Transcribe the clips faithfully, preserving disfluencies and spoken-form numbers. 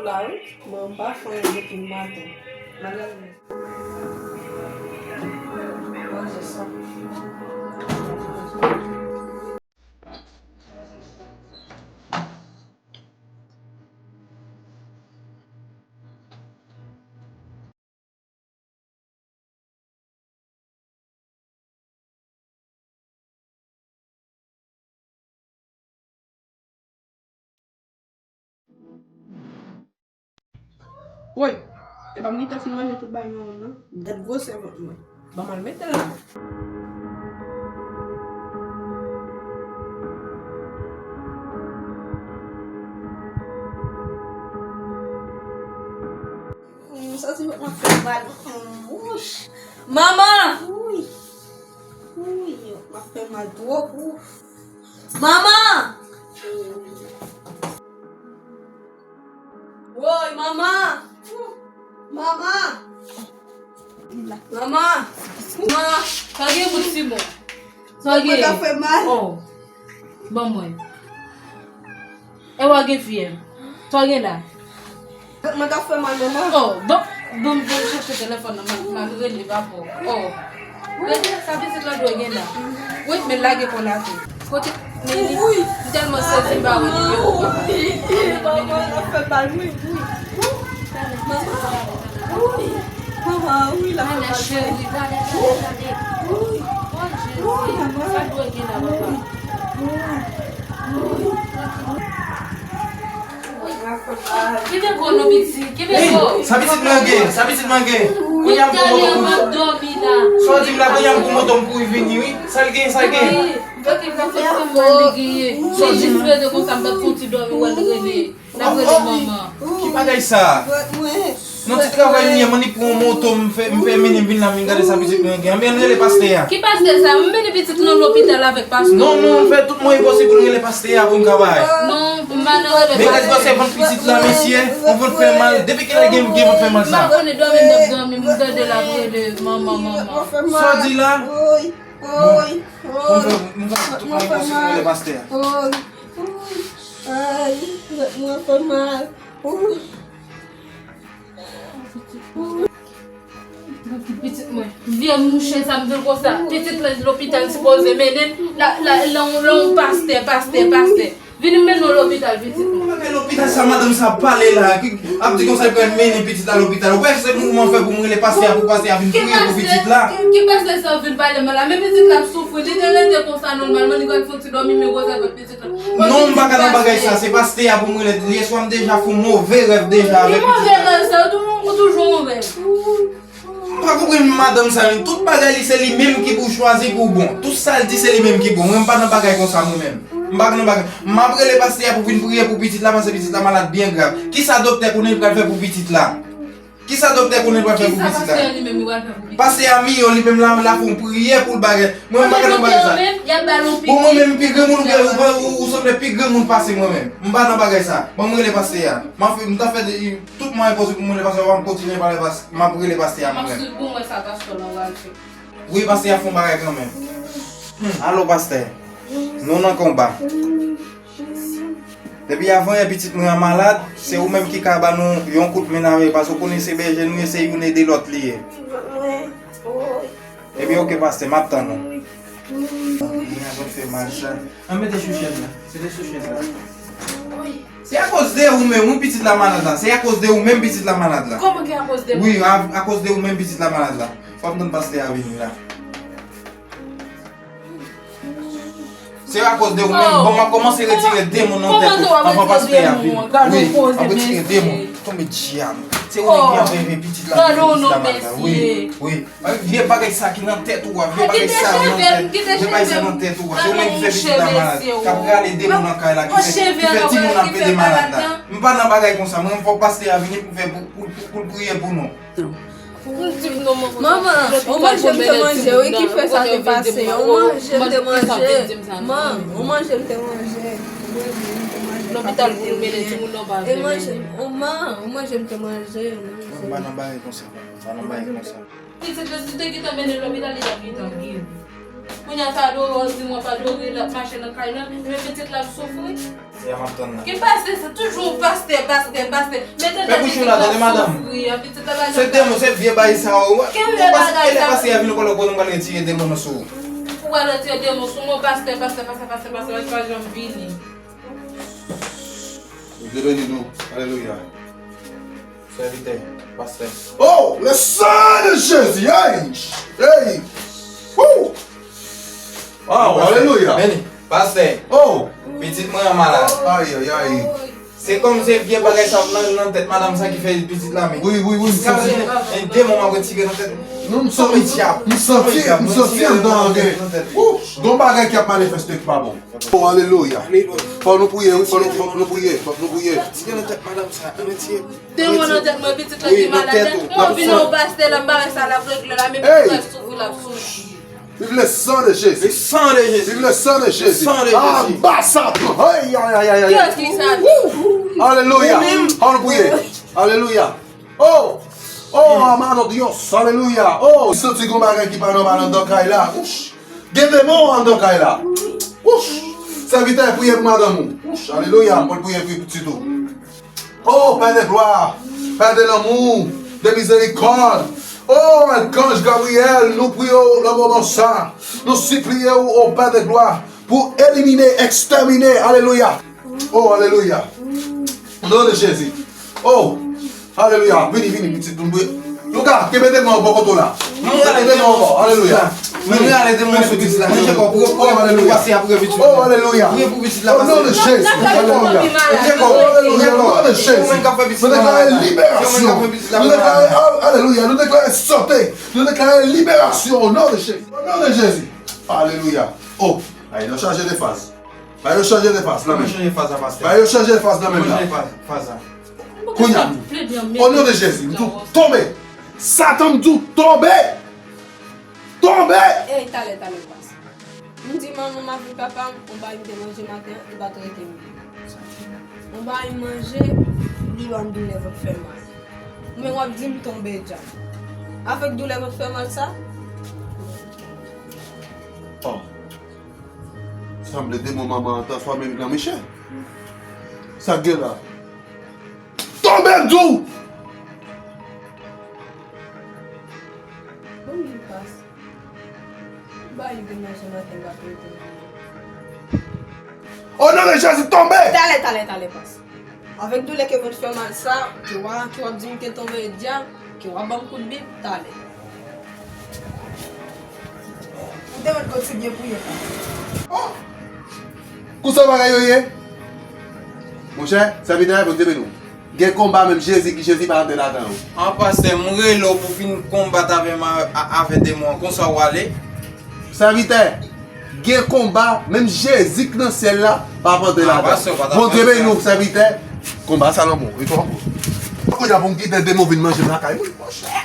La wi, mwen m pa fè anyen depi maten. Madanm. Manje sa. Woy, e pa m ki te fin manje tout bagay nan non. Gad gwosè vant mwen. Ban m al mete l la. Hum, sa se vant mwen fè mal. Hum, wouch. Manman! Wouy. Wouy, vant mwen fè mal twòp. Wouch. Manman! Woy, manman! Manman! Manman! Manman! Sa gen bout si bon. Sa gen. Mwen ka fè mal. Oh. Ban mwen. E w gen fyèv. Sa gen la. Mwen ka fè mal, manman. Oh, bon, bon, bon, chèche telefòn nan, m al rele papa w. Oh. Gade sa pitit la dwe gen la. Wi, men lage kò l atè. Kote, men li, m tèlman sezi m pa wè nimewo papa. Manman, l ap fè bal, wi, wi. Manman, wi. Manman, wi, l ap fè bal. Cheri, gade, gade, gade. Wi. Oh, Jezi, sa dwe gen la, papa. Kenbe kò non pitit, kenbe kò. Sa pitit mwen gen, sa pitit mwen gen. Kounye a m pou moto pou. Dòmi la. Sa w di m la, kounye a m pou moto m kouri vini wi. Sa l gen, sa l gen. Wi, ok, sa fè sa mal li genyen. Se jis rete konsa, m t ap fè yon ti dòmi, wè l rele. L ap rele manman. Ki bagay sa? Non, ti travay m ye, man, li pran yon moto, m fè, m fè mennen m vin la, m vin gade sa pitit mwen gen. Anben, ann rele pastè a. Ki pastè sa? M mennen pitit nan lopital avèk pastè. Non, non, m fè tout mwayen posib pou n rele pastè a pou n ka bay. Non, m pa nan rele pastè. Men gade gwosè vant pitit la, mesye, yon vant fè mal. Depi kilè gen, gen vant fè mal sa? M pa konnen, dòmi m t ap dòmi, m tande l ap rele manman, manman. Sa w di la? Bon, m fè, m fè tout mwayen posib pou n rele pastè a. Ay, vant mwen fè mal. Pitit mwen, vye mouche sa m di l konsa. Pitit la lopital sipoze mennen l. La, la, la, la yon pastè, pastè, pastè. Vin mennen w lopital, pitit mwen. Mwen pa gen lopital sa, madanm sa ap pale la. Ki ap di konsa l pral mennen pitit la lopital. Ou pa se mouvman fè pou m rele pastè a, pou pastè a vin priye pou pitit la. Ki pastè sa w vin pale m la? Men pitit la ap soufri. Li te rete konsa nòmalman, li pral fè yon ti dòmi, men gwosè vant pitit la. Non, m pa ka nan bagay sa. Se pastè a pou m rele. Yèswa m deja fè yon move rèv deja avèk pitit la. Ki move rèv sa? Ou toujou, ou toujou yon rèv. M pa konprann madanm sa menm. Tout bagay li se li menm ki pou chwazi pou bon. Tout sa l di se li menm ki bon. Mwen m pa nan bagay konsa mwen menm. M pa nan bagay. M ap rele pastè a pou vin priye pou pitit la paske pitit la malad byen grav. Kisa doktè konnen li pral fè pou pitit la? Kisa doktè konnen li pral fè pou pitit la? Kisa pastè a li menm li pral fè pou pitit la? Pastè a miyò li menm la, la fè yon priyè pou l bagay. Mwen m pa ka nan bagay sa. Bon, mwen menm pi granmoun ou, ou, ou, ou sanble pi granmoun pase mwen menm. M pa nan bagay sa. Ban m rele pastè a. M ap fè, m t ap fè de, tout mwayen posib pou m rele pastè a, m ap kontinye pale pas-, m ap rele pastè a mwen menm. M ap swiv pou m wè sa pastè la pral fè. Wi, pastè a fè yon bagay kanmenm. Hmm, alo pastè. Nou nan konba. Depi avan yè pitit mwen an malad, se ou menm ki ka ba nou yon kout men nan men, paske ou konnen se bèje nou ye, se youn ede lòt li ye. Ebyen, oke, pastè, m ap tann ou. Mwen avan fè mal sa. An mete sou chèz la. Se te sou chèz la. Se akoz de ou menm, wi, pitit la malad la. Se akoz de ou menm, pitit la malad la. Kòman ki akoz de mwen? Wi, a, akoz de ou menm, pitit la malad la. Fò m tann pastè a vini la. Se akoz de ou menm. Bon, m ap kòmanse retire demon nan tèt ou anvan pastè a vini. Wi, m ap retire demon. Tonbe dyab. Se ou menm ki anvoye pitit la, pitit la malad la. Wi, wi. Vye bagay sa ki nan tèt ou a, vye bagay sa yo nan tèt, vye bagay sa nan tèt ou a. Se ou menm ki fè pitit la malad. K ap rale demon nan kay la, ki fè, ki fè timoun ap pede malad la. M pa nan bagay konsa, mwen, fòk pastè a vini pou fè, pou, pou, pou, pou l priye pou nou. Manman, on manje m te manje, wi, ki fè sa te pase. On manje m te manje. Man, on manje m te manje. Lopital pou nou mennen timoun nan pa vle. E manje, on man, on manje m te manje. Mwen pa nan bagay konsa. Pa nan bagay konsa. Pitit la, si te gentan mennen lopital, li t ap gentan geri. Kounye a ta adore w, di mwen pa adore, l ap mache nan kay lan, men pitit la ap soufri. Se a m ap tann la. Ki pastè, se toujou pastè, pastè, pastè. Men tande pitit la ap soufri, a, pitit la pa janm. Se demon, se vye bagay sa yo. Ki vye bagay sa? Pastè a vin ou pral konnen pral retire demon nan sou ou. Ou pral retire demon sou mwen, pastè, pastè, pastè, pastè, pastè, pastè, pa janm vini. Bondye beni nou. Alelouya. Sèvitè, pastè. Oh, le sang de Jésus! Hey! Hey! Woo! Oh, alelouya! Beni, pastè. Oh! Pitit mwen an malad. Ay, ay, ay. Se kòm se vye bagay sa nan, nan tèt madanm sa ki fè pitit la, men. Wi, wi, wi, m santi. Jiskaske en demon m ap retire nan tèt. Non, m santi, m santi, m santi anndan an gen. Woo! Gon bagay k ap manifeste ki pa bon. Oh, alelouya. Fò nou priye, wi, fò nou, fò nou priye, fò nou priye. Tire nan tèt madanm sa, ann tire. Demon nan tèt mwen, pitit la ki malad la. Mwen vin nan yon pastè la, m pa wè sa l ap regle la, men pitit la ap soufri, l ap soufri. Vive le sang de Jésus. Le sang de Jésus. Vive le sang de Jésus. Le sang de Jésus. Ah, ba sa. Ay, ay, ay, ay, ay. Kiyès ki sa? Alelouya. Ann priye. Alelouya. Oh! Oh, amado Dios. Alelouya. Oh, m santi gon bagay ki pa nòmal anndan kay la. Ouch. Gen demon anndan kay la. Ouch. Sèvitè, priye pou madanm ou. Ouch. Alelouya. M pral priye pou pitit ou. Oh, Père de gloire, Père de l'amour, de miséricorde. Oh, Archange Gabriel, nou priye w nan moman sa. Nou sipliye w, oh Père de gloire, pou elimine, ekstèmine. Alelouya. Oh, alelouya. Au nom de Jésus. Oh, alelouya. Vini, vini, pitit nou. Luka, kenbe demon an bò kote w la. Kenbe demon an bò. Alelouya. Men rale demon sou pitit la. Men Jekòb, pou, pou, pou pase apre pitit la. Oh, alelouya. Priye pou pitit la pase. Au nom de Jésus. Alelouya. Jekòb, Jekòb. Au nom de Jésus. Ou menm k ap fè pitit la malad la. Nou deklare liberasyon. Nou deklare, al-, alelouya. Nou deklare sante. Nou deklare liberasyon au nom de Jésus. Au nom de Jésus. Alelouya. Oh, ay, nou chanje de faz. Ba yo chanje de faz nan men. Mwen chanje faz la, pastè. Ba yo chanje de faz nan men la. Mwen chanje faz, faz la. Kounye a, o non de Jezi, m di w tonbe. Satan, m di w tonbe. Tonbe. Ey, talè, talè, pastè. M di manman m avèk papa m, yon bagay m te manje maten an, li pa t rete m. Yon bagay m manje, li ban m doulè vant fè mal. Ou menm w ap di m tonbe dja. Avèk doulè vant fè mal sa? Oh. Sanble demon manman an transfòme nan mechan. Sa k gen la? Tonbe m di w! Bon, li pas. Ba li te manje maten, ba pou li te manje. O non de Jezi, tonbe! Talè, talè, talè, pas. Avèk doulè ke vant fè mal sa, ke w a, ke w ap di m ke tonbe dja, ke w ap ban m kout bib, talè. Ou te mèt kontinye priye, pas. Oh! Konsa bagay yo ye? Monchè, sèvitè, Bondye beni w. Gen konba menm Jezi ki Jezi pa antre ladan yo. An pastè, m rele w pou vin konbat avè m a, a, avè demon an. Konsa w ale? Sèvitè, gen konba, menm Jezi k nan syèl la, p ap antre ladan. Pastè, w pa ta fè sa. Bondye beni w, sèvitè. Konba sa nan men w, wi, konba. Kounye a pou m kite demon vin manje m lakay mwen, monchè.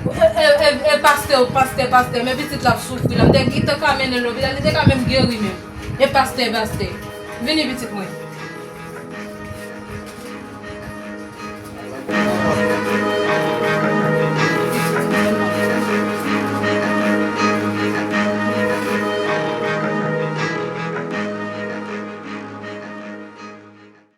E, e, e, e, pastè, pastè, pastè, men pitit la ap soufri la. M te, li te ka mennen l lopital, li te ka menm geri menm. E pastè, pastè, vini pitit mwen.